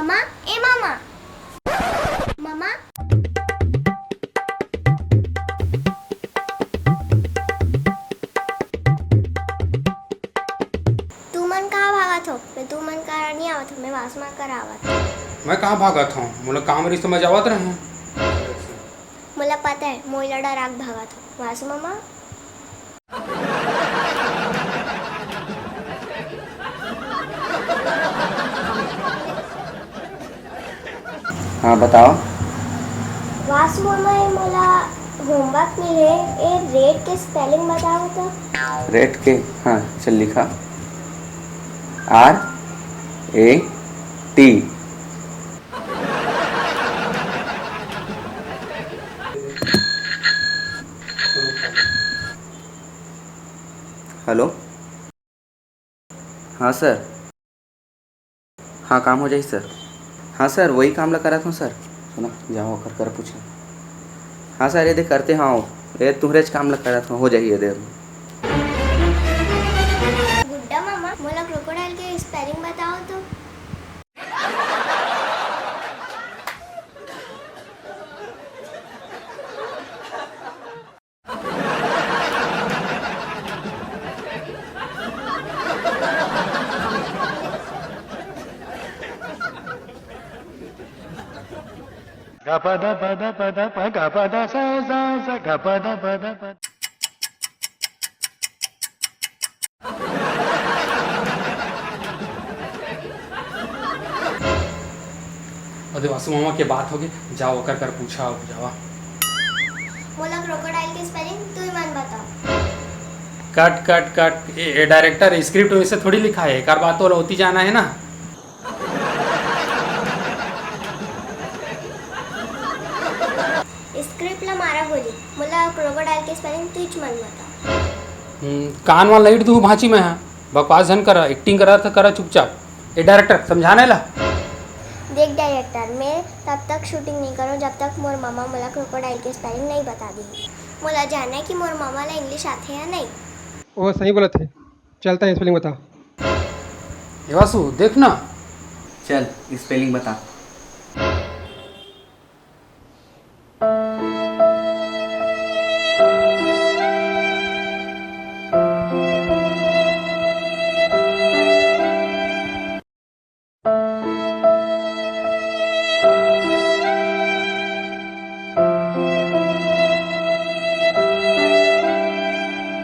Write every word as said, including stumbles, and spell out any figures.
माँ, ए मामा। मामा। तुमन कहाँ भागत हो? मैं तुमन करा नहीं आवत हूँ, मैं वासु माँ करा आवत हूँ। मैं कहाँ भागत हूँ? मोला काम रहिस त मैं जावत रहे हूँ। मोला पता है, मोला डरा के भागत हो। वासु मामा। हाँ, बताओ। वासु मामा, ये मोला होमवर्क मिले, ये रेट के स्पेलिंग बताओ तो। रेट के? हाँ, चल लिखा, आर ए टी। हेलो। हाँ सर। हाँ, काम हो जाही सर। हाँ सर, वही काम ला करत हूँ सर। सुना, जाओ ओकर कर पूछो। हाँ सर, ये दे करते हूँ। ये तुहरेच काम ला करत हूँ, हो जाही ये देर में। गुड्डा मामा, मोला क्रोकोडाइल के स्पेलिंग बताओ तो। अरे वासु मामा के बात होगे, जाओ ओकर कर पूछा, जावा। मोला क्रोकोडाइल के स्पेलिंग तुमन बताओ। कट, कट, कट। ए, ए डायरेक्टर, स्क्रिप्ट वैसे थोड़ी लिखा है, एकर बात तो ओती जाना है ना। स्क्रिप्ट ला मारा गोली, मोला क्रोकोडाइल के स्पेलिंग तुमन बताओ। हम्म, कान वाला लाइट दू भांची में है, बकवास झन करा, एक्टिंग करा तो करा चुपचाप। ए डायरेक्टर, समझाना एला। देख डायरेक्टर, मैं तब तक शूटिंग नहीं करूँ जब तक मोर मामा मोला क्रोकोडाइल के स्पेलिंग नहीं बता दी। मोला जानना है कि मोर मामा ला इंग्लिश आथे या नहीं। ओ सही बोलत हे। चलता है, स्पेलिंग बता। ए वासु, देख ना। चल, स्पेलिंग बता।